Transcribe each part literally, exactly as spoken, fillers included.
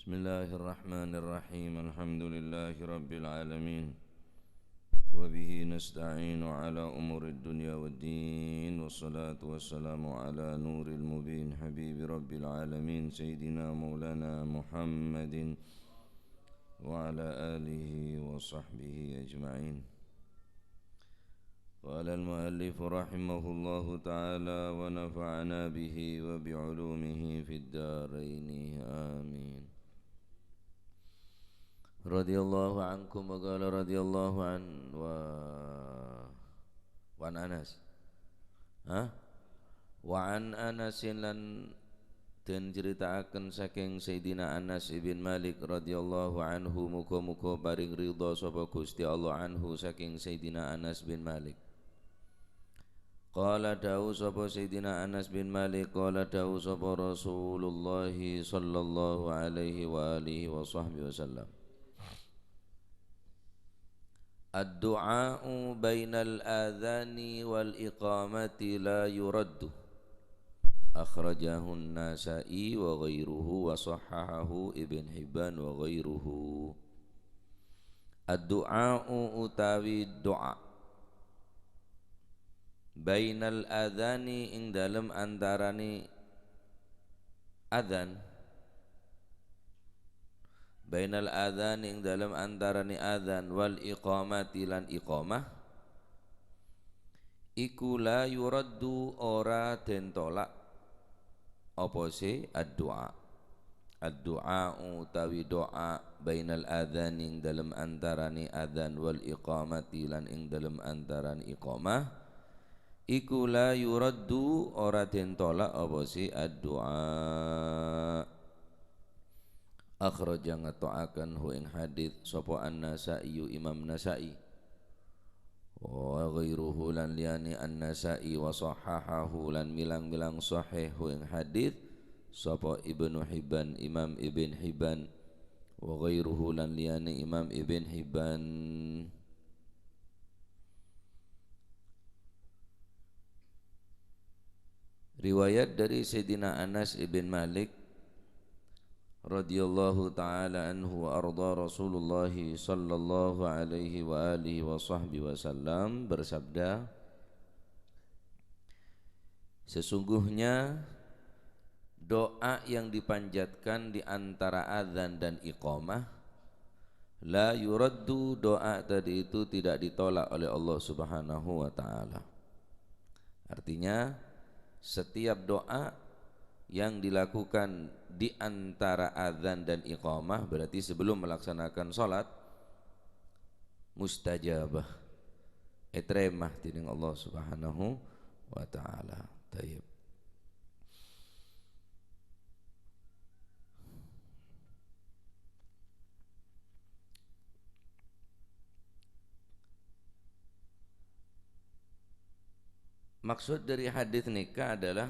بسم الله الرحمن الرحيم. الحمد لله رب العالمين. وبه نستعين على أمور الدنيا والدين. والصلاة والسلام على نور المبين حبيب رب العالمين سيدنا مولانا محمد وعلى آله وصحبه أجمعين. قال المؤلف رحمه الله تعالى ونفعنا به وبعلومه في الدارين. آمين. رضي الله عنكم وقال رضي الله عن و... وعن أنس. Hah? Wa an Anasin lan den carita'aken saking Sayyidina Anas ibn Malik radhiyallahu anhu, muga-muga paring ridha sapa Gusti Allah anhu saking Sayyidina Anas bin Malik. Qala dawuh sapa Sayyidina Anas bin Malik, qala dawuh sapa Rasulullah sallallahu alaihi wa alihi wa sahbihi wasallam. Ad-du'a'u bainal adhani wal iqamati la yuraddu. Akhrajahu An-Nasa'i wa ghairuhu wa sahhahahu Ibn Hibban wa ghairuhu. Ad-du'a'u utawi du'a. Bainal adhani ing dalem antarane adhan. Bainal adhani ing dalem antarane adhan wal iqamati lan iqamah. Iku la yuraddu ora den tolak. Apa se? Addu'a. Addu'a utawi doa bainal adhani ing dalem antarane adhan wal iqamati lan ing dalem antarane iqamah. Iku la yuraddu ora den tolak apa se? Addu'a. Akhraja ngeto'aken hu ing hadits sapa An-Nasa'i Imam Nasa'i. Wa ghairuhu lan liyane An-Nasa'i wa sahhahahu lan milang-milang sahih hu ing hadits sapa Ibnu Hibban Imam Ibn Hibban. Wa ghairuhu lan liyane Imam Ibn Hibban. Riwayat dari Sayyidina Anas ibn Malik radhiyallahu ta'ala anhu wa arda Rasulullah sallallahu alaihi wa alihi wa sahbihi wasallam bersabda, sesungguhnya doa yang dipanjatkan di antara azan dan iqamah, la yuraddu, doa tadi itu tidak ditolak oleh Allah Subhanahu wa Ta'ala. Artinya, setiap doa yang dilakukan di antara azan dan iqamah, berarti sebelum melaksanakan sholat, mustajabah, etrema dening Allah Subhanahu wa Ta'ala. Tayyib. Maksud dari hadis nèka adalah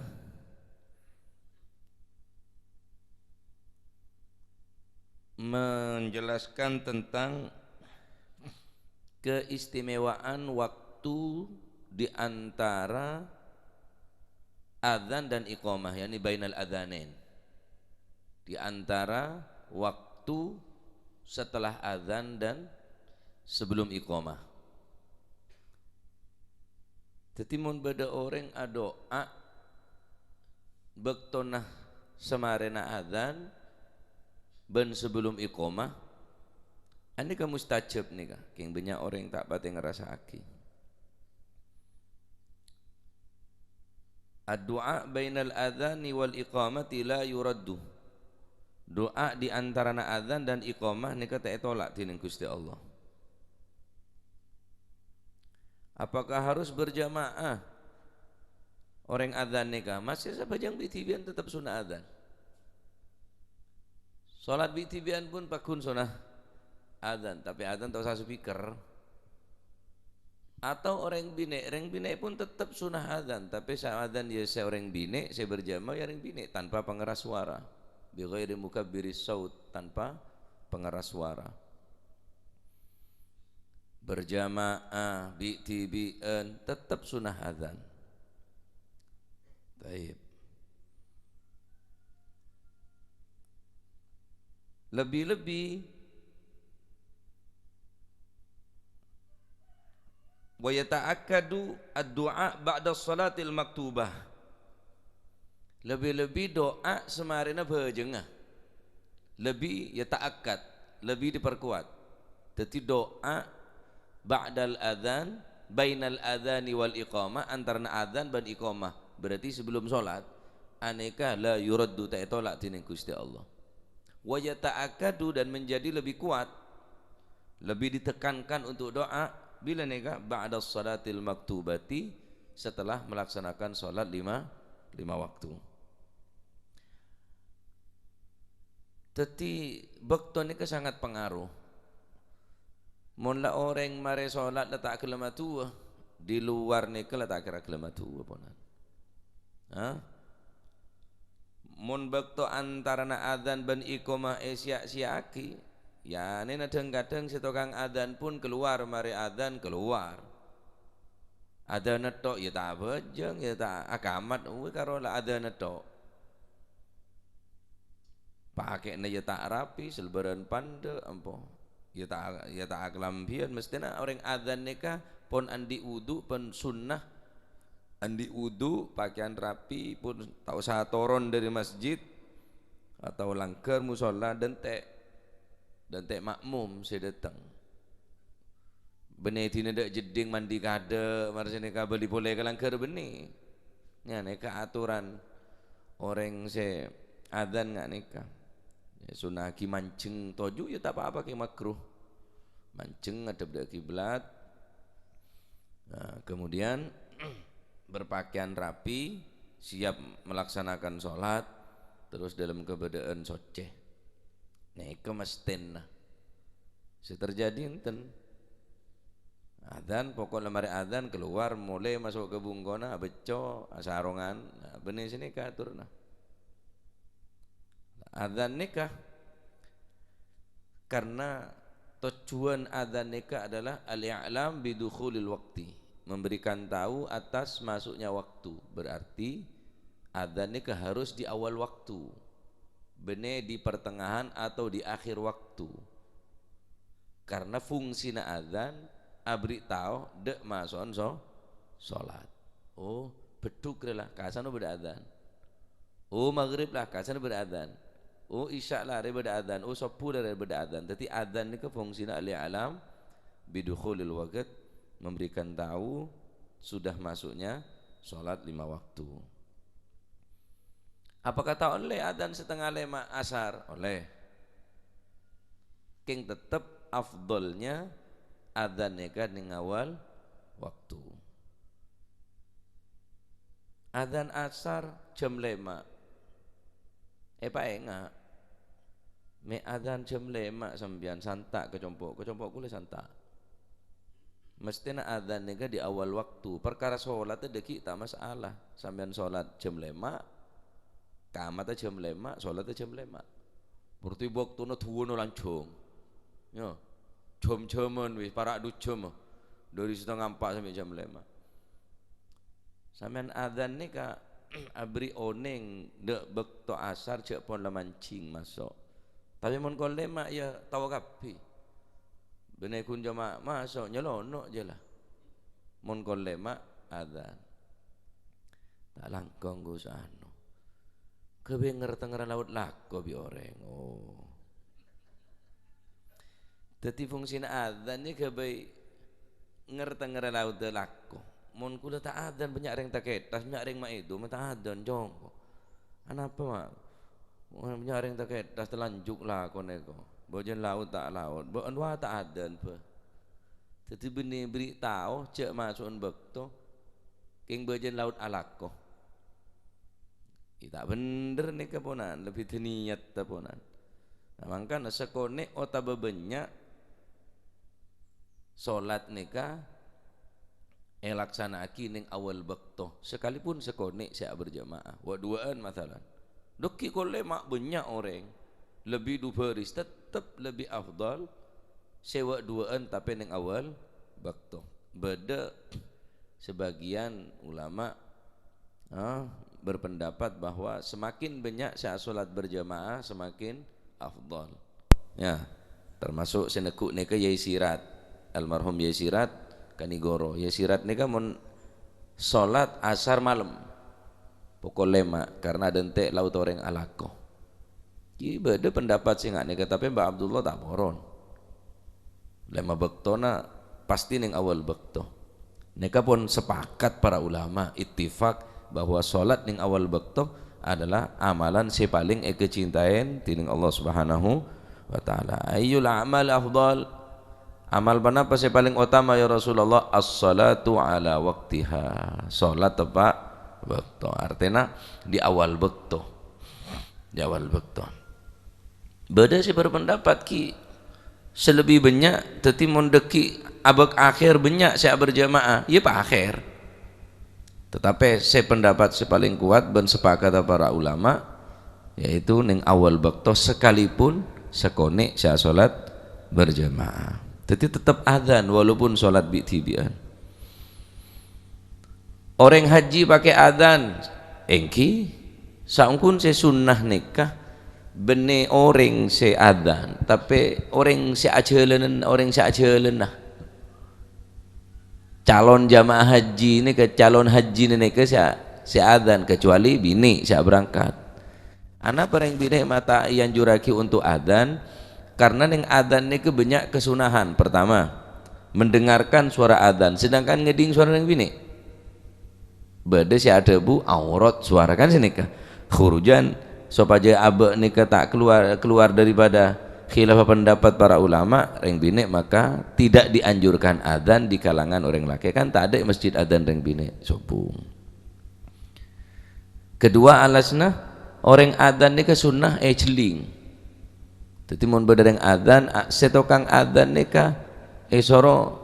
menjelaskan tentang keistimewaan waktu di antara adzan dan iqamah, yakni bainal adzanain. Di antara waktu setelah adzan dan sebelum iqamah. Dhâddhi, mon bâdâ orèng adu'a bâktona samarèna adzan bân sabellum iqamah, anèka mustajab nèka, kèng bânnya' orèng ta' patè ngrasa'aghi. Addu'a bainal adzani wal iqamati la yuraddu. Du'a di antarana adzan dan iqamah nèka ta' ètolak dhinèng Ghustè Allah. Apakah harus berjamaah? Orèng adzan nèka, masè sabhâjâng bi'-dhibi'ân teptep sunah adzan. Salat bi'-dhibi'ân pon pagghun sunah adzan, tapè adzan ta' osa speaker. Atau orèng binè', rèng binè' pon teptep sunah adzan, tapè sè adzan ya sè orèng binè', sè berjamaah ya orèng binè', tanpa pengeras suara. Bi ghairi mukabbiris saut, tanpa pengeras suara. Berjamaah, bi'-dhibi'ân, teptep sunah adzan. Taib. Lebbi-lebbi, "Wa yata'akkadu ad-du'a ba'da shalatil maktubah." Lebbi-lebbi du'a samarèna bhâjângnga. Lebbi yata'akkad, lebbi diperkuat. Dhâddhi du'a ba'dal adzan, bainal adzani wal iqamah, antarana adzan bân iqamah. Berarti sebelum sholat, anèka la yuraddu, ta' ètolak dèning Ghustè Allah. Wa yata'akkadu, dan menjadi lebih kuat, lebih ditekankan untuk doa, bilâ nèka? Ba'da shalatil maktubati, setelah melaksanakan sholat lima, lima waktu. Dhâddhi, bâkto nèka sangat pengaruh. Mon la orèng marè sholat la ta' ghellem adu'a, di luar nèka la ta' kèra ghellem adu'a, ponan. Hah? Mon bâkto antarana adzan bân iqamah èsiya'-siya'aghi, yâ, nèna dhâng-kadhâng sè tokang adzan pun kalowar marè adzan kalowar. Adzanna tok, yâ ta' abhâjâng, yâ ta' akamat, uwè karo la adzanna tok. Pakè'na yâ ta' rapi, salbârân pandâ', ampo. Yâ ta', yâ ta' akalambhiyân. Mesthèna orèng adzan nèka pon andi' wudu, pon sunnah. Andi' wudu, pakèyan rapi, pon ta' osa toron dâri masjid, atau langghâr musholla, dântè', dântè' ma'mum sè dâteng. Bânnè dinah dâ' jeddhing mandi kadâ', mara sè nèka bâli polè ka langghâr bânnè. Nèka, nèka atoran orèng sè adzan nga' nèka. Yâ, sunnahaghi manjheng toju', yâ ta' pa-apa, kè makruh. Manjheng ngadhep dâ' kiblat. Nah, kemudian berpakaian rapi, siap melaksanakan sholat, terus dalam keadaan socce. Nèka mesthèna. Sè terjadi enten. Adzan, pokok la marè adzan, kalowar, molè, maso' ka bungkona, abecco', asarongan. Nah, bânnè sè nèka atorna. Adzan nèka, karena tujuan adzan nèka adalah al-i'lam bidukhulil waqti, memberikan tahu atas masuknya waktu. Berarti, adzan nèka harus di awal waktu, bânnè di pertengahan atau di akhir waktu. Karena fungsina adzan aberri' tao dâ' maso'an so-, sholat. Oh, beddhuk rè la, kasana bâdâ adzan. Oh, maghrib la, kasana bâdâ adzan. Oh, isya la, rè bâdâ adzan. Oh, sobbhu la, rè bâdâ adzan. Dhâddhi, adzan nèka fungsina al-i'lam bidukhulil waqt, memberikan tahu sudah masuknya sholat lima waktu. Apakah ta' ollè adzan satengnga lèma' asar? Ollè. Kèng tettep afdolnya adzan nèka neng awal waktu. Adzan asar jam lèma'. Èpaènga', mè' adzan jam lèma' sampèyan santa' ka compo', ka compo' kaulâ santa'. Mesthèna adzan nèka di awal waktu. Parkara sholat dhâggi' ta' masalah. Sampèyan sholat jam lèma', kamatta jam lèma', sholatta jam lèma'. Berarti bâktona dhuwâna lanjhâng. Yâ, jam-jaman wis, para' du jam. Dâri satengnga empa' sampè' jam lèma'. Sampèyan adzan nèka aberri' onèng dâ' bâkto asar jhâ' pon la manjheng maso'. Tapè mon kon lèma' yâ tao kabbhi. Bânnè ghun jhâ' ma-, maso' nyalono' jâ la. Mon kon lèma' adzan. Ta' langkong ghus anu. Ghâbây nger-tèngerra laot lako bi' orèng. Oh. Dhâddhi fungsina adzan nèka ghâbây nger-tèngerra laotta lako. Mon kaulâ ta' adzan, bânnya' rèng ta' kèttas, bânnya' rèng ma' èdhu, ma' ta' adzan, congko. Anapa, ma'? Bânnya' rèng ta' kèttas, talanjhuk lako nèko. Bâjâna laot ta' laot, bâ-, anu ta' adzan, bâ. Dhâddhi bânnè bâri' tao jhâ' maso'an bâkto, kèng bâjâna laot alako. Iyâ, ta' bhendher nèka, ponan, lebbi dâ' niyatta, ponan. Nah, mangkana sakonè' otabâ bânnya' sholat nèka èlaksana'aghi neng awal bâkto, sakalipun sakonè' sè aberjamaah, wâ'-duwâ'ân masalan. Dhâggi' kon lèma' bânnya' orèng, lebbi du bâris, tettep lebbi afdal sè wâ'-duwâ'ân tapè neng awal bâkto. Bâdâ sebagian ulama, ah, berpendapat bahwa semakin bânnya' sè asholat berjamaah, semakin afdal. Ya, termasuk sè neggu' nèka Yai Sirat, almarhum Yai Sirat Kanigoro. Yai Sirat nèka mon sholat asar malem, pokol lèma', karena adântè' laot orèng alako. Ghi' bâdâ pendapat sè nga' nèka, tapè Mbah Abdullah ta' poron. Lèma bâktona pastè neng awal bâkto. Nèka pon sepakat para ulama, ittifak bahwa sholat neng awal bâkto adalah amalan sè palèng èkacintaè dèning Allah Subhanahu wa Ta'ala. "Ayyul a'mal afdal?" Amal ponapa sè palèng otama, ya Rasulullah? "As-sholatu ala waqtiha." Sholat teppa' bâkto. Artèna di awal bâkto. Di awal bâkto. Bâdâ sè berpendapat, ghi', sè lebbi bânnya', dhâddhi mon dâgghi' abâk akhèr bânnya' sè aberjamaah, iyâ pa akhèr. Tatapè sè pendapat sè palèng kowat bân sepakata para ulama, yaitu neng awal bâkto sakalipun sakonè' sè asholat berjamaah. Dhâddhi tetep adzan walaupun sholat bi'-dhibi'ân. Orèng haji pakè adzan, èngghi. Saongghuna sè sunnah nèka bânnè orèng sè adzan, tapè orèng sè ajhâlânan, orèng sè ajhâlâna. Calon jamaah haji nèka, calon hajina nèka sè, sè adzan, kecuali binè' sè aberangkat. Anapa rèng binè' ma' ta' èanjurraghi untuk adzan? Karena neng adzan nèka bânnya' kasunahan. Pertama, mendengarkan suara adzan, sedangkan ngèdhing suara rèng binè'. Bâdâ sè adhâbu aurat suara, kan, sanèka. Khurujan, sopajâ abâ' nèka ta' keluar, keluar daripada khilaf pendapat para ulama, rèng binè' maka tidak dianjurkan adzan di kalangan orèng lakè', kan ta' adâ' masjid adzan rèng binè', sobung. Kedua alasna, orèng adzan nèka sunnah èjhelling. Dhâddhi mon bâdâ rèng adzan, a-, sè tokang adzan nèka èsoro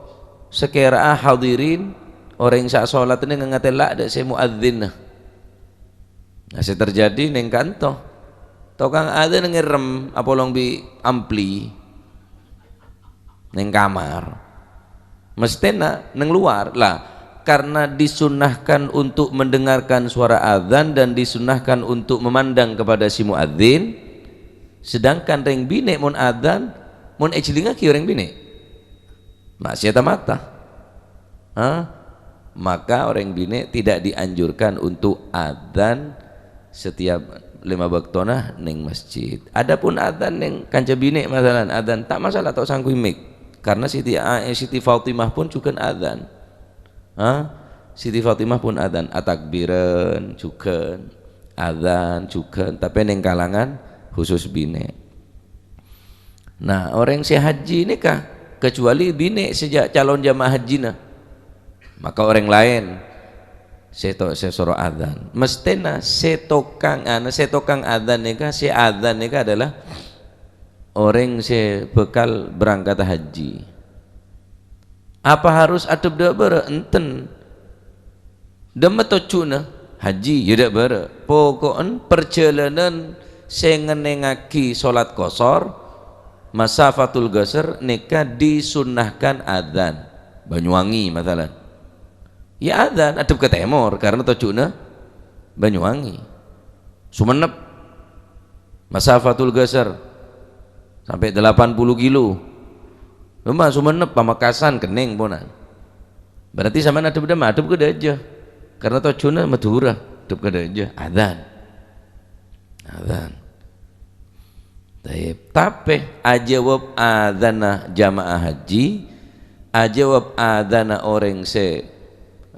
sakèra'a hadirin, orèng sè asholat nèka ngatèla' dâ' sè muadzzinna. Nah, sè terjadi neng kanto, tokang adzan ngèrèm apolong bi' ampli. Neng kamar. Mestèna neng luar. Lah, karena disunnahkan untuk mendengarkan suara adzan dan disunnahkan untuk memandang kepada si muadzin, sedangkan rèng binè' mon adzan, mon èjhellingngaghi orèng binè', maksiat mata. Hah? Maka orèng binè' tidak dianjurkan untuk adzan setiap lèma bâktona neng masjid. Adapun adzan neng kanca binè', masalan, adzan ta' masalah, ta' sangghu mik. Karena Siti A-, Siti Fatimah pun jhughân adzan. Hah? Siti Fatimah pun adzan, atakbiran jhughân, adzan jhughân, tapè neng kalangan khusus binè'. Nah, orèng sè haji nèka, kecuali binè' sè ja-, calon jamaah hajina, maka orèng laèn sè to-, sè soro adzan. Mestèna sè tokang, anu, sè tokang adzan nèka, sè adzan nèka adalah orèng sè bhâkal berangkat haji. Apa harus adhep dâ' bârâ'? Enten. Dâmma tojjhuna haji, ya dâ' bârâ'. Poko'en parjhâlânan sè ngennengngaghi sholat qosor, masafatul qasr, nèka disunnahkan adzan. Banyuwangi, masalan. Ya adzan, adhep ka tèmor, karena tojjhuna Banyuwangi. Sumenep. Masafatul qasr. Sampai delapan puluh kilo. Coma Sumenep, Pamekasan, kennèng ponan. Berarti sampèyan adhep dâ', adhep ka dâjâ. Karena tojjhuna Madhurâ, adhep ka dâjâ. Adzan. Adzan. Taib. Tapè ajâwâb adzanna jamaah haji, ajâwâb adzanna orèng sè,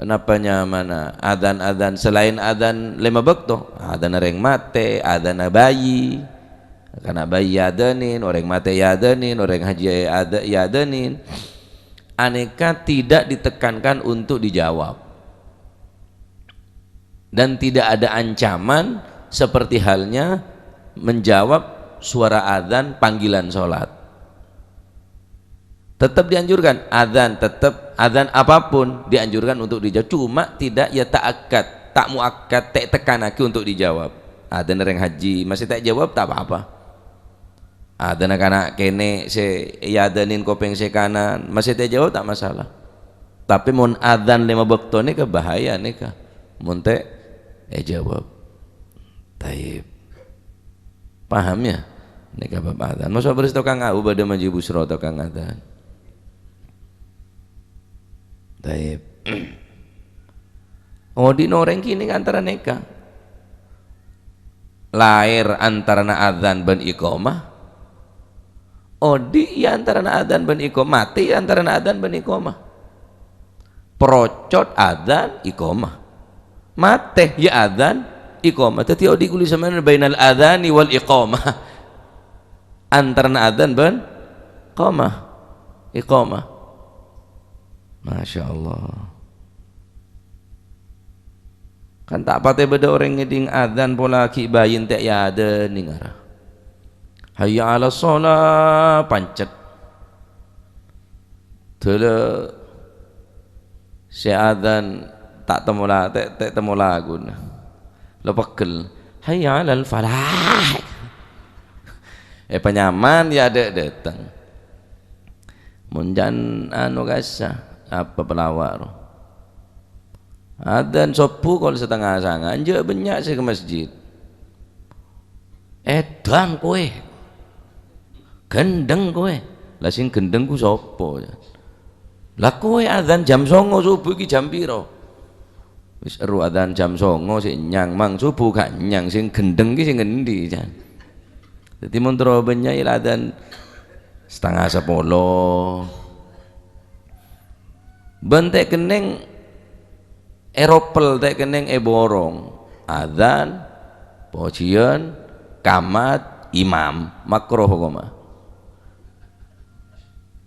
napa nyamana, adzan-adzan salaèn adzan lèma bâkto, adzanna rèng matè, adzanna bayi, kana' bayi èadhânin, orèng matè èadhânin, orèng haji èadhâ-, èadhânin. Anèka tidak ditekankan untuk dijawab. Dan tidak ada ancaman seperti halnya menjawab suara adzan panggilan sholat. Tetap dianjurkan, adzan tetap, adzan apapun dianjurkan untuk dijawab. Cuma tidak ya ta'akkad, tak muakkad, tak tekannaghi untuk dijawab. Adzan rèng haji, masih tak jawab, tak apa-apa. Adzanna kana' kènè' sè èadhânin kopèng sè kanan, masih ta' èjâwâb ta' masalah. Tapè mon adzan lèma bâkto nèka bahaya nèka. Mon ta' èjâwâb. Taib. Paham ya? Nèka bab adzan. Mosok bârâs tokang abu bâdâ maju busro tokang adzan. Taib. Odi'na orèng kènè' antara nèka. Laèr antarana adzan bân iqamah. Odi' iyâ antarana adzan bân iqamah. Matè iyâ antarana adzan bân iqamah. Procot adzan, iqamah. Matè, iyâ adzan, iqamah. Dhâddhi odi' kulâ sampèyan bainal adzani wal iqamah. Antarana adzan bân iqamah. Iqamah. Masya Allah. Kan ta' patè bâdâ orèng ngèdhing adzan pola ghi' bâi èntè' èadzan nèng ara. Hayya 'alas shalah, pancet. Dâlâ sè adzan ta' temmo la-, te', te' temmo laguna. La pegghel. Hayya 'alal falah. Èpanyaman iyâ dâ'-, dâteng. Mon can anu kassa, apa palawa' ro? Adzan sobbhu kol satengnga sanga, enjâ' bânnya' sè ka masjid. Èdhâng kowè. Ghendheng kowè. La sè ghendheng ku sapa, ya? La kowè adzan jam songo sobbhu iki jam piro? Wis eru adzan jam songo sè nyang, mang sobbhu ga' nyang, sè ghendheng iki sè ngendi, jan? Dhâddhi mon terro bânnya' ila adzan satengnga sapolo. Bân ta' kennèng èropel, ta' kennèng èborong. Adzan, pojhiyân, kamat, imam, makruh hokomma.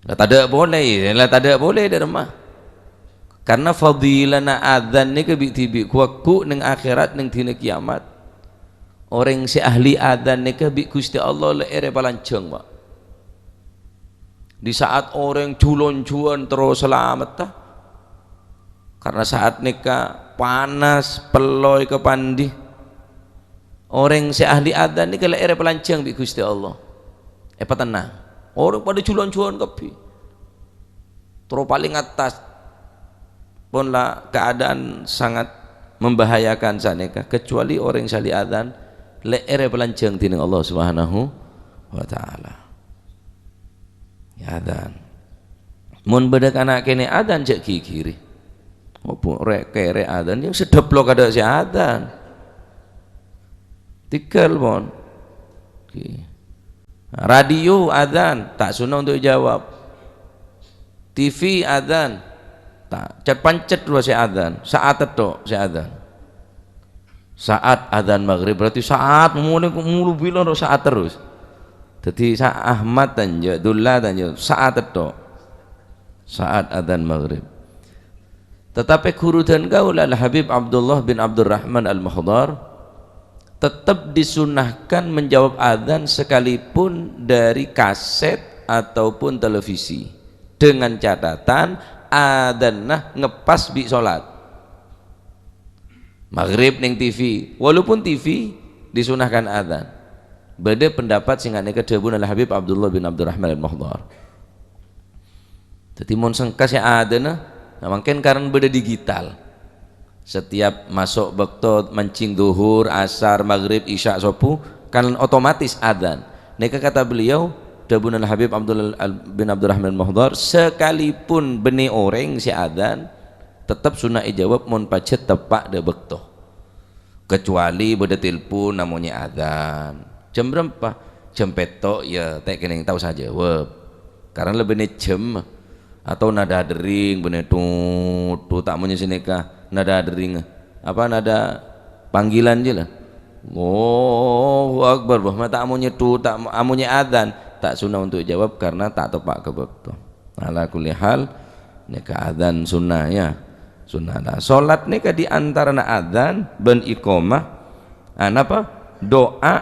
La tadâ' polè, la tadâ' polè dâ' remma. Karna fadilana adzan nèka bi'-dhibi' ghuwâghu nèng akhèrat, nèng dina kiyamat. Orèng sè ahli adzan nèka bi' Ghustè Allah lè'èrra palanjhâng, Pa'. Di saat orèng jhu-lonjhuwân terro salamedhâ. Karna saat nèka panas, pello èkapandi. Orèng sè ahli adzan nèka lè'èrra palanjhâng bi' Ghustè Allah. Èpatennang. Orèng padâ jhu-lonjhuwân kabbhi. Terro palèng attas. Pon la keadaan sangat membahayakan sanèka, kecuali orèng sè ahli adzan, lè'èrra palanjhâng dhinèng Allah Subhanahu wa Ta'ala. Yâ adzan. Mon bâdâ kana' kènè' adzan, jhâ' ghighiri. Opo rè'-kèrè' adzan, yang sedep lo kadâ' sè adzan. Tèghâl, pon. Oke. Radio adzan, ta' sonna untuk jawab. T V adzan, ta', cet-pancet rowa sè adzan, sa'at tho' sè adzan. Sa'at adzan maghrib, berarti sa'at mulai, mulu bilâ rowa sa'at terros. Dhâddhi sa-, Ahmad tanjâ, Dulla tanjâ, sa'at tho'. Sa'at adzan maghrib. Tatapè ghuru dân kaulâ, Al-Habib Abdullah bin Abdurrahman Al-Mahdhar, tetap disunahkan menjawab adzan sekalipun dari kaset ataupun televisi, dengan catatan adzanna ngepas bi' solat. Maghrib nèng T V, walaupun T V disunahkan adzan. Bâdâ pendapat sè nga' nèka dhâbuna Al-Habib Abdullah bin Abdurrahman Al-Mahdhar. Dhâddhi, mon sengka sè adzanna, nah, mangkèn karana bâdâ digital. Setiap maso' bâkto manjhing dhuhur, asar, maghrib, isya, sobbhu, kan otomatis adzan. Nèka kata beliau, dhâbuna Al-Habib Abdul, Al-, bin Abdurrahman Mahdhar, sekalipun bânnè orèng sè adzan, tetep sonna èjâwâb mon pajhât teppa' dâ' bâkto. Kecuali bâdâ telpon amonyè adzan. Jam bârâmpa? Jam pètto', ya, ta' kennèng ta' osa jâwâb. Karana la bânnè jam. Atau nada dering, bânnè tut, tut, ta' monyè sanèka. Nada dering. Apa nada panggilan jiyâ la. Allahu Akbar, bâh, ma' ta' monyè tut, ta' amonyè adzan. Ta' sonna untuk jâwâb karana ta' teppa' ka bâkto. Ala kulli hal, nèka adzan sonna, ya. Sonna. Nah, solat nèka di antarana adzan bân iqamah, ah, napa? Du'a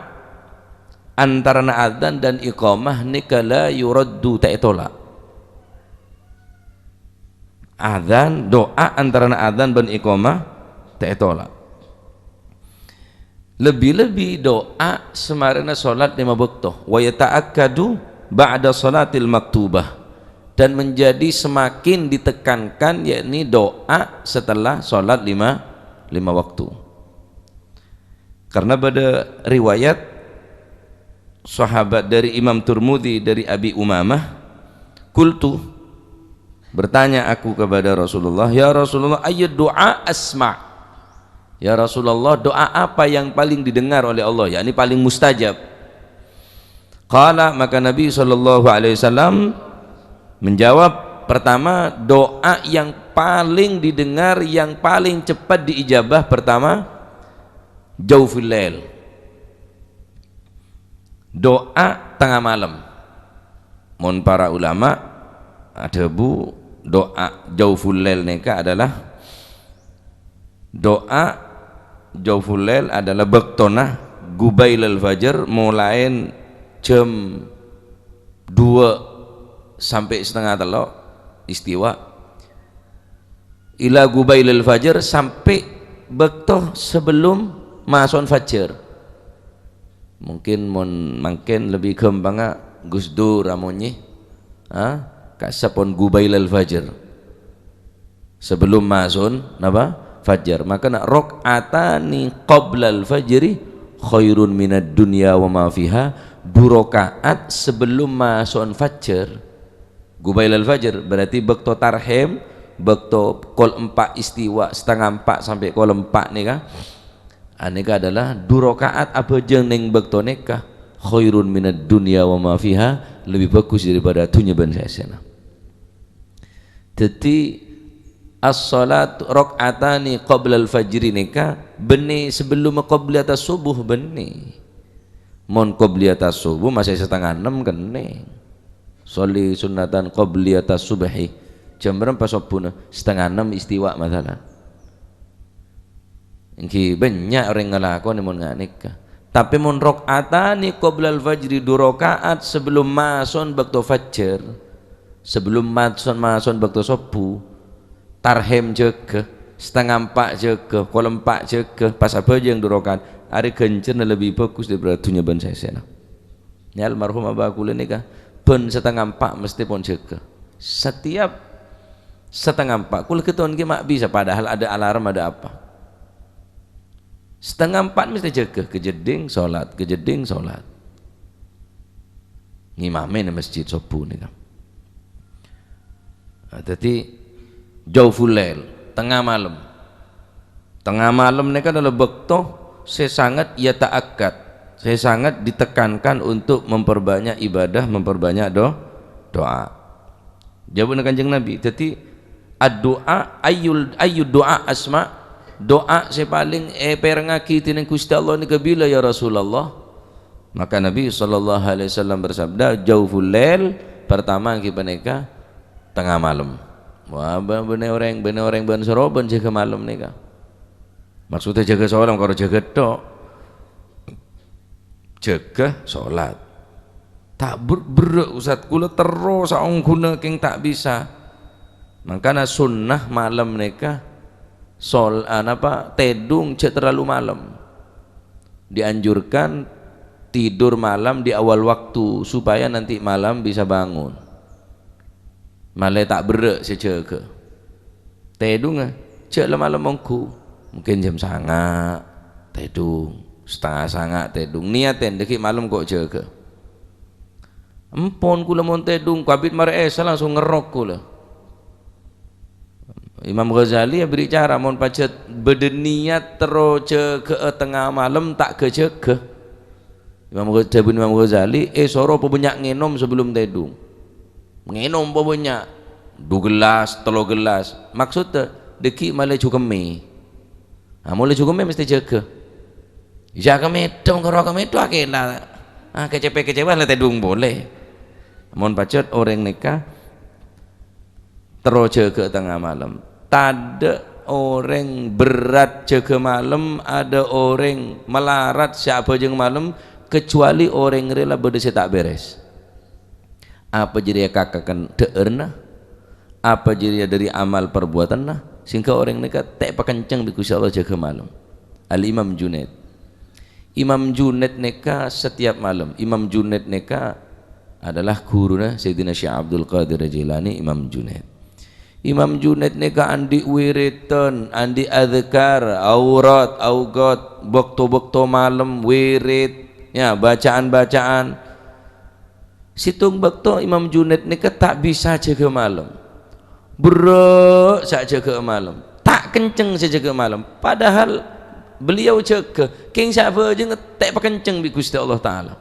antarana adzan dan iqamah nèka la yuraddu, ta' ètola'. Adzan, du'a antarana adzan bân iqamah ta' ètola'. Lebbi-lebbi du'a samarèna solat lèma bâkto. Wa yata'akkadu ba'da shalatil maktubah. Dan menjadi semakin ditekankan, yakni du'a setelah solat lima, lima waktu. Karena bâdâ riwayat sahabat dari Imam Turmudi dari Abi Umamah, "Qultu," bertanya aku kepada Rasulullah, "Ya Rasulullah, ayyu du'a asma'?" "Ya Rasulullah, doa apa yang paling didengar oleh Allah, yakni paling mustajab?" Qala, maka Nabi sallallahu alaihi wasallam menjawab, pertama, doa yang paling didengar, yang paling cepat diijabah, pertama, jauful lail. Doa tengah malam. Mon para ulama adhâbu, doa jauful lail nèka adalah doa jauful lail adalah bâktona gubailal fajar, molaè jam dua sampè' setengah tello' istiwa. Ila gubailal fajar, sampè' bâkto sebelum maso'on fajar. Mungkin mon mangkèn lebbi ghâmpangnga Gus Dur amonyè, ha? Ka'issa' pon gubailal fajar. Sebelum maso'on napa? Fajar. Mangkana, "Rak'atani qoblal fajri khairun minad dunya wa ma fiha." Du raka'at sebelum maso'on fajar. Gubailal fajar, berarti bâkto tarhim, bâkto kol empa' istiwa, setengah empa' sampè' kol empa' nèka. Anèka adalah du raka'at abhâjâng neng bâkto nèka, khairun minad dunya wa ma fiha, lebbi bhâghus daripada dhunnya bân sè èssèna. Dhâddhi, as-shalatu rak'atani qoblal fajri nèka bânnè sebelum qobliyatas subuh bânnè. Mon qobliyatas subuh masih setengah ennem kennèng. Sholli sunnatan qobliyatas subhi. Jam berapa subuhna? Setengah ennem istiwa, masalan. Èngghi bânnya' orèng ngalakonè mon nga' nèka. Tapè mon rak'atani qoblal fajri, du raka'at sebelum maso'on bâkto fajar, sebelum maso'on, maso'on bâkto subuh, tarhim jâgâ, setengah empa' jâgâ, kol empa' jâgâ, pas abhâjâng du raka'at, arè ghânjhârna lebbi bhâghus daripada dhunnya bân sè èssèna. Nè almarhum abah kulâ nèka, bân setengah empa' mestè pon jâgâ. Setiap setengah empa', kulâ ghâtton ghi' ma' bisa, padahal ada alarm, ada apa. Setengah empa' mestè jâgâ, kajeddhing sholat, kajeddhing sholat. Ngimamè neng masjid subuh nèka. Nah, dhâddhi, jauful lail, tengah malem. Tengah malem nèka adalah bâkto sè sangat yata'akkad, sè sangat ditekankan untuk memperbanyak ibadah, memperbanyak do-, doa. Jâwâbbhâ Kanjeng Nabi. Dhâddhi, addu'a ayyul, ayyu du'a asma', doa sè palèng èpèrengngaghi dènèng Ghustè Allah nèka bilâ, ya Rasulullah? Maka Nabi sallallahu alaihi wasallam bersabda, "Jauful lail," pertama ghi panèka tengnga malem. Wah, bâ-, bânnè orèng, bânnè orèng bân soro bân jâgâ malem nèka. Maksudnya jâgâ sholat, karo jâgâ tok. Jâgâ sholat. Ta' ber-, berrâ', Ustaz, kulâ terro saongghuna kèng ta' bisa. Mangkana sunnah malem nèka sol-, a, napa, tèdung jhâ' terlalu malem. Dianjurkan tidur malam di awal waktu, supaya nanti malam bisa bangun. Malè ta' berrâ' sè jâgâ. Tèdungnga, jhâ' la malem mongghu. Mungkin jam sanga' tèdung, setengah sanga' tèdung. Niatè, dâgghi' malem ko' jâgâ. Empon kulâ mon tèdung, kabit marè Isya langsung ngerrok kulâ. Imam Ghazali aberri' cara, mon pajhât bâdâ niat terro jâgâ'â tengnga malem, ta' ghâ-jâgâ. Imam Gha-, dhâbuna Imam Ghazali, èsoro pabânnya' ngènom sabellum tèdung. Ngènom pabânnya', du gellas, tello gellas. Maksoddhâ, dâgghi' malè jhukemmè. Ah, molaè jhukemmè mestè jâgâ. Jâgâ mèddhung, karo jâgâ mèddhung, akèla. Ah, kecèpè-kecèpè la tèdung polè. Mon pajhât orèng nèka terro jâgâ tengnga malem. Tadâ' orèng berrâ' jâgâ malem, adâ' orèng malarat sè abhâjâng malem, kecuali orèng rèya la bâdâ sè ta' bèrès. Apa jârèya kakakan dhâ'ârna? Apa jârèya dâri amal parbuwâtanna? Sehingga orèng nèka ta' èpakencèng bi' Ghustè Allah jâgâ malem. Al-Imam Junaid. Imam Junaid nèka setiap malem. Imam Junaid nèka adalah ghuruna Sayyidina Syekh Abdul Qadir Jailani, Imam Junaid. Imam Junaid nèka andi' wiridan, andi' adzkar, aurat, auqad, bâkto-bâkto malem, wirid, Ya, bacaan-bacaan. Sèttong bâkto Imam Junaid nèka ta' bisa jâgâ malem. Berrâ' sè jâgâ malem. Ta' kenceng sè jâgâ malem. Padahal beliau jâgâ, kèng sè abhâjâng ta' èpakenceng bi' Ghustè Allah Ta'ala.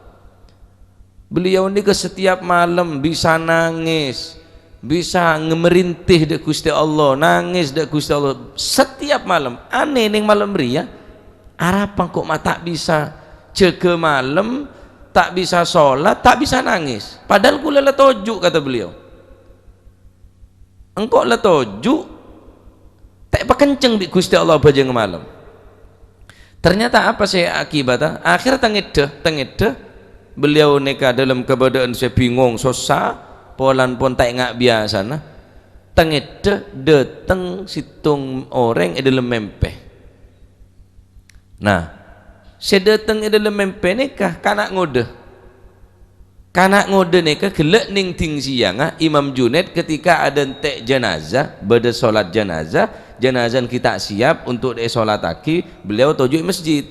Beliau nèka setiap malem bisa nangès, bisa ngemerintih dâ' Ghustè Allah, nangès dâ' Ghustè Allah setiap malem. Anèh nèng malem rèya, arapa engko' ma' ta' bisa jâgâ malem, ta' bisa sholat, ta' bisa nangès. Padahal kaulâ la toju', kata beliau. Engko' la toju', ta' èpakenceng bi' Ghustè Allah bhâjâng malem. Ternyata apa sè akibatta? Akhèr tangèdhâ, tangèdhâ, beliau nèka dalam keadaan sè bingung, sossa, polana pon ta' enga' biyasana. Tangèdhâ dâteng sèttong orèng è dâlem mèmpè. Nah, sè dâteng è dâlem mèmpè nèka kana' ngodâ. Kana' ngodâ nèka ghellâ' nèng ding siyangnga Imam Junaid ketika adântè' janazah, bâdâ sholat janazah, janazah ghi' ta' siap untuk èsholataghi, beliau toju' è masjid.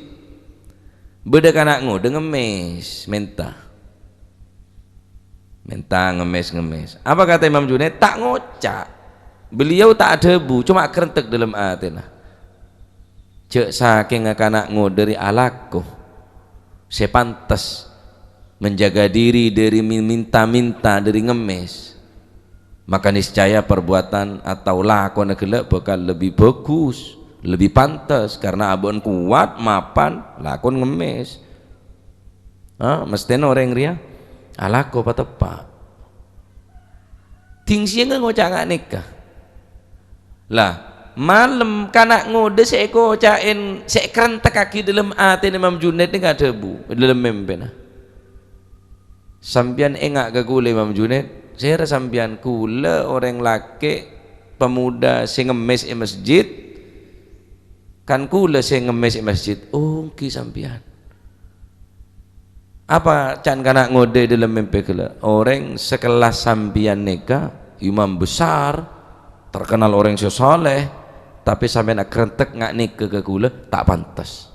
Bâdâ kana' ngodâ ngemmès, mènta. Mènta ngemmès-ngemmès. Apa kata Imam Junaid? Ta' ngoca'. Beliau ta' adhâbu, coma akerentèk dâlem atèna. Jâ' sakènga kana' ngodâ rè alako sè pantes menjaga diri dâri mi-, minta-minta, dâri ngemmès, maka niscaya perbuatan atau lakona ghellâ' bakal lebbi bhâghus, lebbi pantes, karna abâ'na kowat mapan lakon ngemmès. Ha, mesthèna orèng rèya alako pateppa'. Ding siyangnga ngoca' nga' nèka. Lah, malem kana' ngodâ sè èkoca'è, sè èkerentèkaghi dâlem atèna Imam Junaid nèka adhâbu, dâlem mèmpèna. Sampèyan enga' ka kaulâ, Imam Junaid, sèra sampèyan? Kaulâ orèng lakè' pemuda sè ngemmès è masjid, kan kaulâ sè ngemmès è masjid. Oh, èngghi sampèyan. Apa can kana' ngodâ è dâlem mèmpè ghellâ'? Orèng sekelas sampèyan nèka imam besar, terkenal orèng sè saleh, tapè sampèyan akerentèk nga' nèka ka kaulâ, ta' pantes.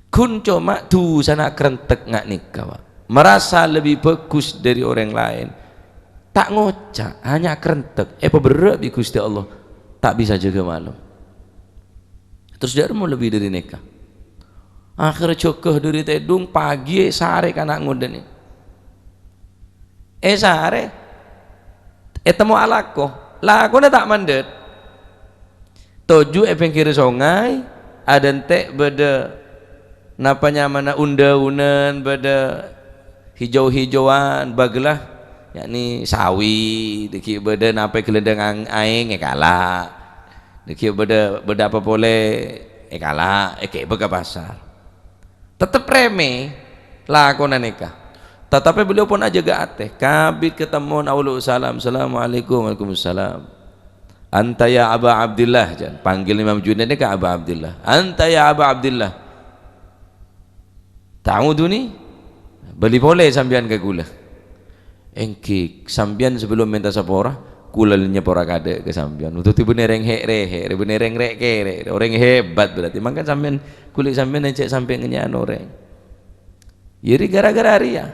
Ghun coma dusana akerentèk nga' nèka, Pak. Merasa lebih bagus dari orang lain. Ta' ngoca', hanya akerentèk, èpaberrâ' bi' Ghustè Allah, ta' bisa jâgâ malem. Terros dâ' remma lebbi dâri nèka. Akhèrra jâgâ dâri tèdung, pagi èsarè kana' ngodâna. Èsarè, ètemmo alako. Lakona ta' mandhât. Toju' è pèngghirra songay, adântè' bâdâ napa nyamana un-dâunan, bâdâ hijau-hijauan, bâgâlla, yakni sawi, dâgghi' bâdâ napa è ghellândhâng ang-, aèng èkala'. Dâgghi' bâdâ, bâdâ apa polè èkala', èghibâ ka pasar. Tettep remè lakona nèka. Tatapè beliau pon ajâgâ atè. Kabbhi katemmon awwâlu salam, "Assalamualaikum." "Waalaikumsalam." "Anta ya Aba Abdillah," jân. Panggil Imam Junaid nèka Aba Abdillah. "Anta ya Aba Abdillah. Ta'uduni?" Bâli polè sampèyan ka kaulâ. "Èngghi, sampèyan sabellunna mènta sapora, kaulâ nyapora kadâ' ka sampèyan. Dâddhi bânnè rèng hè'-rèhè', bânnè rèng rè'-kèrè', orèng hebat berarti. Mangkana sampèyan, kulâ sampèyan cè' sampè' ngènya'an orèng." Iyâ, rè-, gara-gara rèya.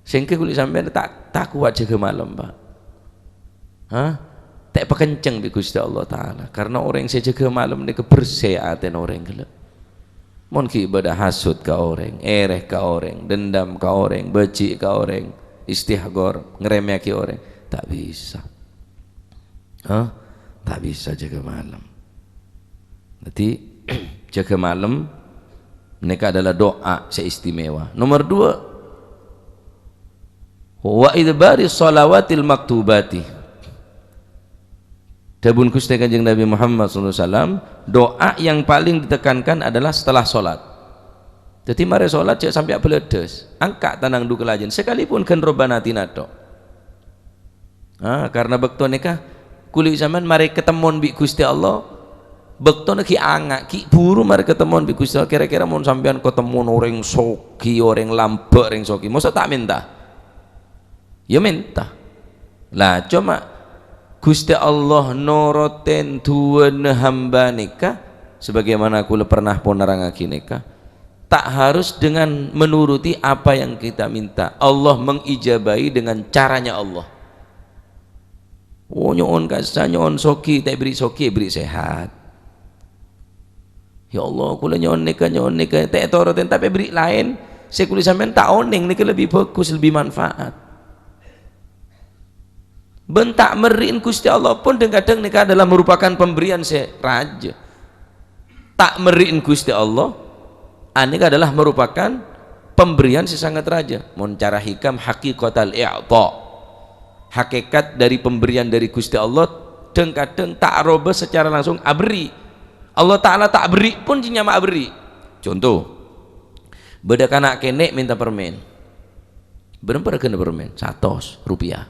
Sèngghâ kulâ sampèyan ta', ta' kowat jâgâ malem, Pak. Hah? Ta' èpakenceng bi' Ghustè Allah Ta'ala. Karna orèng sè jâgâ malem nèka bersè atèna orèng ghellâ'. Mon ghi' bâdâ hasut ka orèng, èrè ka orèng, dendam ka orèng, bâji' ka orèng, istihqor, ngremèyaghi orèng, ta' bisa. Hah? Ta' bisa jâgâ malem. Dâddhi, jâgâ malem nèka adalah doa sè istimewa. Nomor dua, "Wa idbari shalawatil maktubati." Dhâbuna Ghustè Kanjeng Nabi Muhammad sallallahu alaihi wasallam, doa yang paling ditekankan adalah setelah sholat. Dâddhi, marè sholat jâ' sampè' abâlâdhâs, angka' tanang du kalajân, sakalipun ghân Rabbana atina tok. Ah, karna bâkto nèka, kulâ sampèyan marè katemmon bi' Ghustè Allah, bâktona ghi' anga', ghi' buru marè katemmon bi' Ghustè Allah. Kèra-kèra mon sampèyan katemmon orèng soghi, orèng lambâ', orèng soghi, moso ta' mènta? Yâ mènta. Lah, coma Ghustè Allah norotè du'âna hamba nèka, sebagaimana kulâ pernah pon nerrangaghi nèka. Tak harus dengan menuruti apa yang kita minta. Allah mengijabahi dengan caranya Allah. Oh, nyo'on kassa', nyo'on soghi, ta' èberri' soghi, èberri' sehat. "Ya Allah, kaulâ nyo'on nèka, nyo'on nèka, ta' ètoro'è, tapè èberri' laèn sè kaulâ sampèyan ta' onèng, nèka lebbi bhâghus, lebbi manfaat." Bân ta' merri'in Ghustè Allah pon dhâng-kadhâng nèka adalah merupakan pemberian sè rajâ. Ta' merri'in Ghustè Allah, anèka adalah merupakan pemberian sè sangat rajâ. Mon cara hikam, haqiqatal i'ta. Hakikat dari pemberian dari Ghustè Allah dhâng-kadhâng ta' aroba secara langsung aberri'. Allah Ta'ala ta' aberri' pon jiyâ nyama aberri'. Conto, bâdâ kana' kènè' mènta permen. Bârâmpa règhâna permen? Satos rupiah.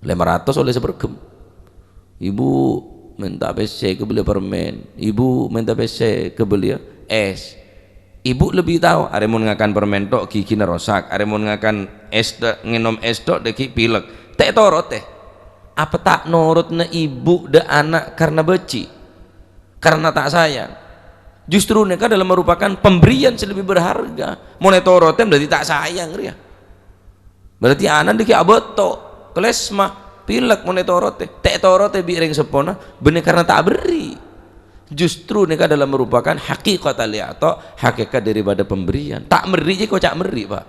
Lèma ratos ollè saperghâ'em. Ibu mènta pèssè kabellia permen. Ibu mènta pèssè kabellia es. Ibu lebbi tao, arè mon ngakan permen tok ghighina rosak, arè mon ngakan es tok, ngènom es tok dhâggi' pilek. Ta' ètoro'è. Apa ta' norotna ibu dâ' ana' karna bâji'? Karena tak sayang. Justru nèka adalah merupakan pemberian sè lebbi berharga. Mon ètoro'è berarti ta' sayang rèya. Berarti ana' dhâggi' abâto, klesma, pilek mon ètoro'è. Ta' ètoro'è bi' rèng seppona, bânnè karena ta' aberri'. Justru nèka adalah merupakan haqiqatal i'ta, hakikat daripada pemberian. Ta' merri' jiyâ koca' merri', Pak.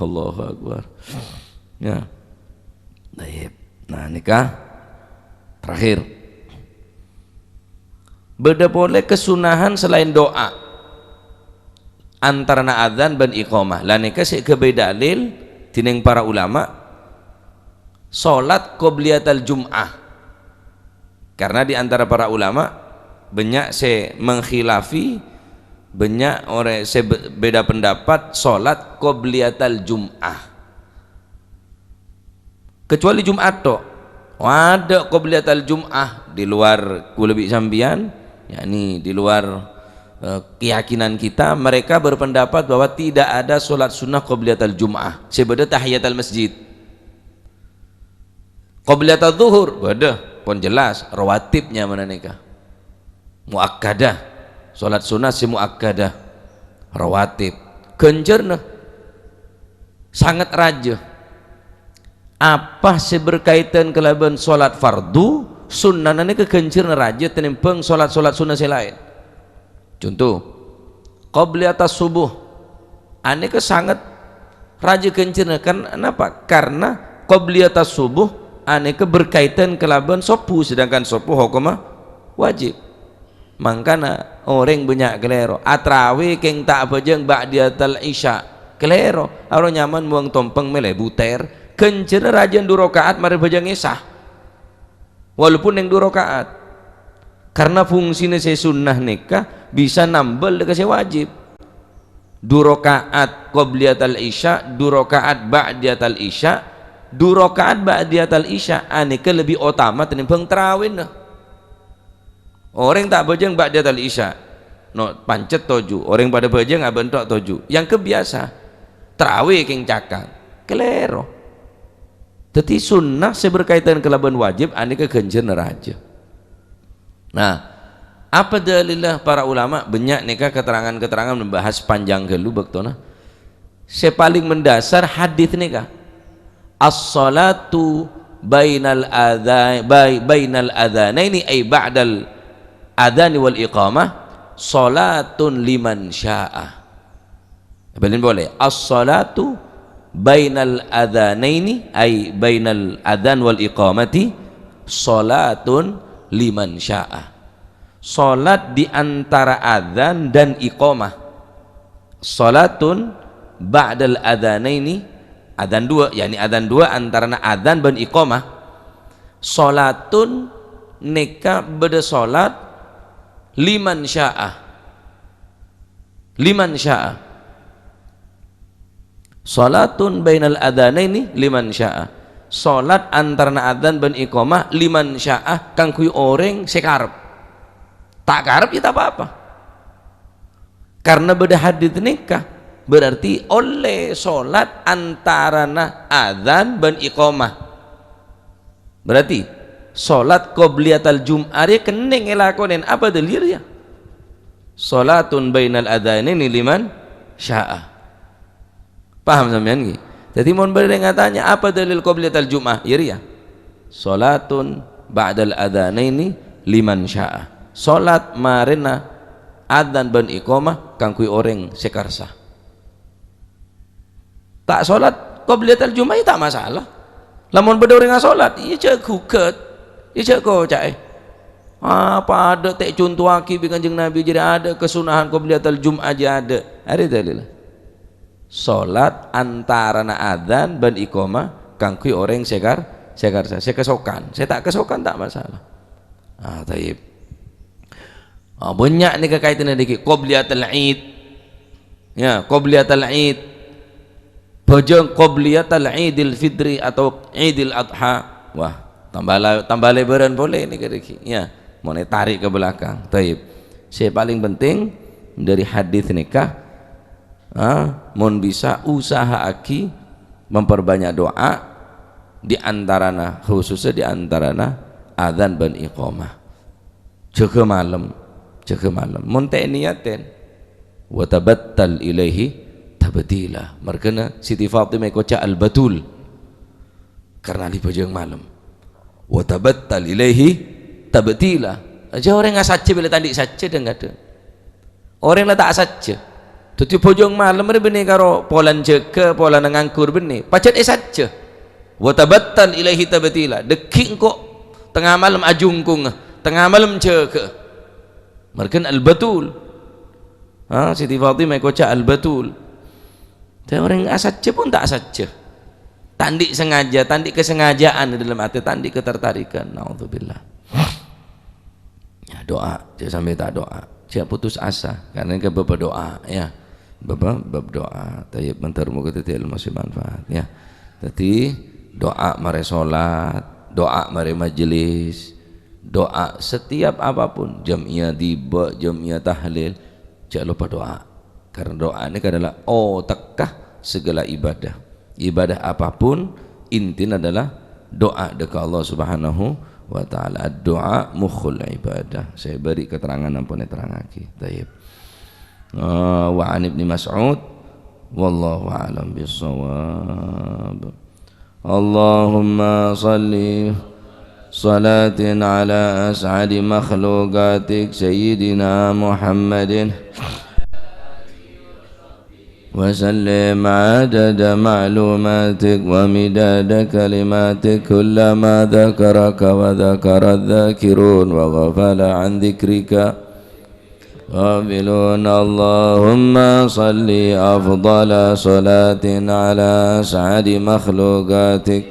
Allahu Akbar. Ya. Tayyib. Nah, nèka terakhir. Bâdâ polè kasunnahan salaèn du'a antarana adzan bân iqamah. La nèka sè èghâbây dalil dhinèng para ulama, salat qobliyatal jum'ah. Karena di antara para ulama bânnya' sè mengkhilafi, bânnya' orè-, sè bè-, beda pendapat salat qobliyatal jum'ah. Kecuali Jumat tok. Tadâ' qobliyatal Jum'ah di luar kaulâ bi' sampèyan, yakni di luar, eh, keyakinan kita, mereka berpendapat bahwa tidak ada sholat sunnah qobliyatal Jum'ah. Sè bâdâ tahiyatal masjid. Qobliyatal Zuhur, bâdâ, pon jelas, rawatib nyamana nèka. Muakkadah, sholat sunnah sè muakkadah, rawatib. Ghânjhârna sangat rajâ. Apa sè berkaitan kalabân sholat fardu, sunnana nèka ghânjhârna rajâ tènèmbhâng sholat-sholat sunnah sè laèn. Conto, qobliyatas subuh. Anèka sanget rajâ ghânjhârna. Kan-, napa? Karena qobliyatas subuh anèka berkaitan kalabân sobbhu, sedangkan sobbhu hokomma wajib. Mangkana orèng bânnya' kalèro, "Atrawè kèng ta' abhâjâng ba'diyatal isya." Kalèro, aro nyaman mowang tompèng mèlè butèr, ghânjhârna rajâ du raka'at marè bhâjâng isya. Walaupun neng du raka'at. Karena fungsina sè sunnah nèka bisa nambel ka sè wajib. Du raka'at qobliyatal isya, du raka'at ba'diyatal isya, du raka'at ba'diyatal isya anèka lebbi otama tènèmbhâng tarawèna. Orèng ta' bhâjâng ba'diyatal isya, no, pancet toju'. Orèng padâ bhâjâng abân tok toju'. Yang kebiasa, tarawè kèng cakang. Kalèro. Dhâddhi, sunnah sè berkaitan kalabân wajib anèka ghânjhârna rajâ. Nah, apa dalilla para ulama? Bânnya' nèka keterangan-keterangan membahas panjang ghâllu bâktona. Sè palèng mendasar hadis nèka, "As-shalatu bainal adza-, bai-, bainal adzanaini," ai ba'dal adzani wal iqamah, "shalatun liman syaa." Bâlin polè, "As-shalatu bainal adzanaini," ai bainal adzan wal iqamati, "shalatun liman syaa." Salat di antara adzan dan iqamah. "Shalatun ba'dal adzanaini," adzan dua, yakni adzan dua antarana adzan bân iqamah. "Shalatun," nèka bâdâ salat, "liman syaa." Liman syaa. "Shalatun bainal adzanaini liman syaa." Salat antarana adzan bân iqamah liman syaa, kaangghuy orèng sè karep. Ta' karep, ya ta' pa-apa. Karena bâdâ hadis nèka, berarti ollè salat antarana adzan bân iqamah. Berarti, salat qobliyatal Jum'ah rèya kennèng èlakonè, apa dalil rèya? "Shalatun bainal adzanaini liman syaa. Paham sampèyan, ghi? Dhâddhi, mon bâdâ orèng atanya, "Apa dalil qabliyatal Jum'ah?" Ya, rèya. "Shalatun ba'dal adzanaini liman syaa." Shalat marèna adzan bân iqamah kaangghuy orèng sè karsa. Ta' shalat qabliyatal Jum'ah, ya ta' masalah. Lamon bâdâ orèng ashalat, ya jhâ' ghugât, ya jhâ' koca'è. Ah, padâ ta' ècontowaghi bi' Kanjeng Nabi jârèya adâ' kasunahan qabliyatal Jum'ah jâ adâ'. Arèya dalilla. Shalat antarana adzan bân iqamah kaangghuy orèng sè kar-, sè karsa, sè kasokan. Sè ta' kasokan ta' masalah. Ah, thayyib. Ah, bânnya' nèka kaitènna dhâggi' qabliyatal Id. Ya, qabliyatal Id. Bhâjâng qabliyatal Idil Fitri atau Idil Adha. Wah, tambah la-, tambah lèbârân polè nèka dhâggi'. Ya, mon ètarèk ka belakang. Thayyib. Sè palèng penting dhâri hadis nèka, ah, mon bisa usaha'aghi memperbanyak doa di antarana, khususnya di antarana adzan bân iqamah. Jâgâ malem, jâgâ malem. Mon ta' èniyatè, "Wa tabattal ilaihi tabtila." Marghâna Siti Fatimah èkoca' al-batul. Karna li bhâjâng malem. "Wa tabattal ilaihi tabtila." Jâ' orèng asajjhâ bilâ ta' andi' sajjhâ dhâng-kadhâng. Orèng la ta' sajjhâ. Dhâddhi bhâjâng malem rè bânnè karo polana jâgâ, polana nganggur bânnè. Pajhât èsajjhâ. "Wa tabattal ilaihi tabtila." Dhâggi' engko' tengnga malem ajungkunga, tengnga malem jâgâ. Marghâna al-batul. Ha, Siti Fatimah èkoca' al-batul. Dhâddhi orèng asajjhâ pon ta' sajjhâ. Ta' andi' sengaja, ta' andi' kesengajaan di dalam ati, ta' andi' ketertarikan. Naudzubillah. Ya, doa. Jâ' sampè' ta' doa. Jâ' putus asa. Karna nèka bâbâ doa, ya. Bâbâ, bab doa. Thayyib, mandhâr moghâ dhâddhi ilmu sè manfaat, ya. Dhâddhi, doa marè sholat, doa marè majelis, doa setiap apapun, jam'iyah dhibâ, jam'iyah tahlil, jâ' loppa doa. Karna doa nèka adalah otekka segala ibadah. Ibadah apapun, intina adalah doa dâ' ka Allah Subhanahu wa Ta'ala. Ad-du'a mukhul ibadah. Sè bâri' keterangan ampon èterrangaghi. Thayyib. Ah, wa an Ibni Mas'ud, wallahu a'lam bissawab. Allahumma shalli salatin ala as'adi makhluqatik Sayyidina Muhammadin. وسلم عدد معلوماتك ومداد كلماتك كلما ذكرك وذكر الذاكرون وغفل عن ذكرك غافلون. اللهم صل أفضل صلاة على أسعد مخلوقاتك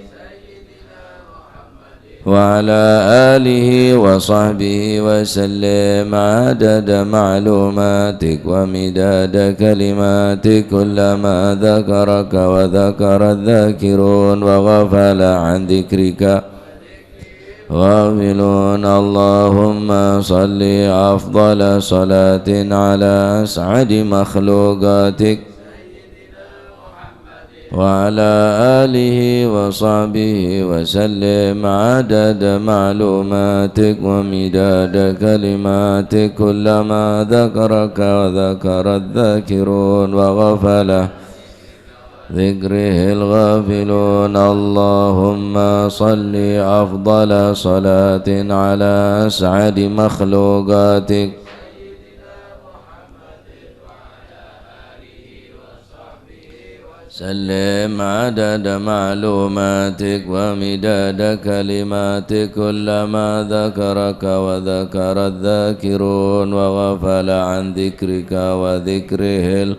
وعلى آله وصحبه وسلم عدد معلوماتك ومداد كلماتك كلما ذكرك وذكر الذاكرون وغفل عن ذكرك غافلون. اللهم صل أفضل صلاة على أسعد مخلوقاتك وعلى آله وصحبه وسلم عدد معلوماتك ومداد كلماتك كلما ذكرك وذكر الذاكرون وغفل ذكره الغافلون. اللهم صل أفضل صلاة على أسعد مخلوقاتك سلم عدد معلوماتك ومداد كلماتك كلما ذكرك وذكر الذاكرون وغفل عن ذكرك وذكره ال-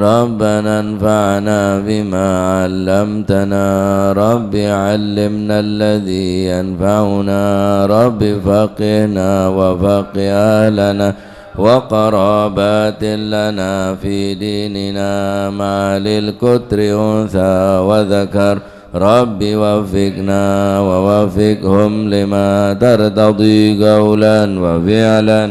ربنا انفعنا بما علمتنا. رب علمنا الذي ينفعنا. رب فقهنا وفقه أهلنا وقرابات لنا في ديننا مع للقطر أنثى وذكر. رب وفقنا ووفقهم لما ترتضي قولا وفعلا.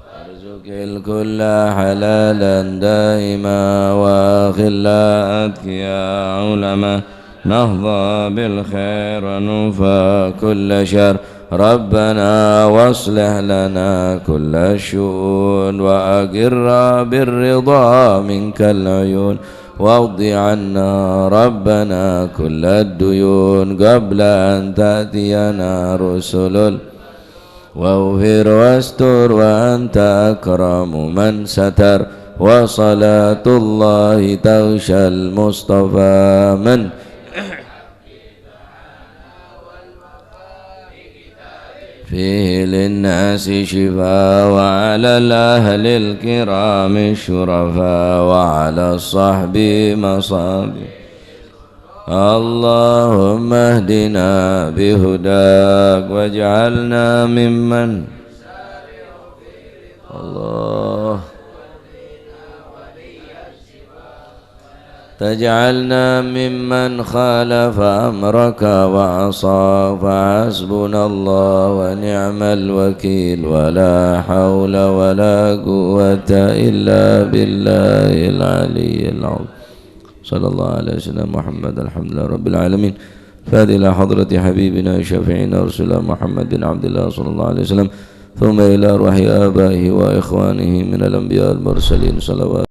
وارزق الكل حلالا دائما وأخلاء أتقياء علماء نحظى بالخير ونكفى كل شر. ربنا واصلح لنا كل الشؤون وأقر بالرضا منك العيون واقض عنا ربنا كل الديون قبل أن تأتينا رسل ال- واغفر واستر وأنت أكرم من ستر وصلاة الله تغشى المصطفى من فيه للناس شفاء وعلى الأهل الكرام الشرفاء وعلى الصحب مصابيح. اللهم اهدنا بهداك واجعلنا ممن الله تجعلنا ممن خالف أمرك وعصاك فحسبنا الله ونعم الوكيل ولا حول ولا قوة إلا بالله العلي العظيم. صلى الله على سيدنا محمد الحمد لله رب العالمين. فهذه إلى حضرة حبيبنا وشفيعنا ورسولنا محمد بن عبد الله صلى الله عليه وسلم ثم إلى أرواح آبائه وإخوانه من الأنبياء والمرسلين صلوات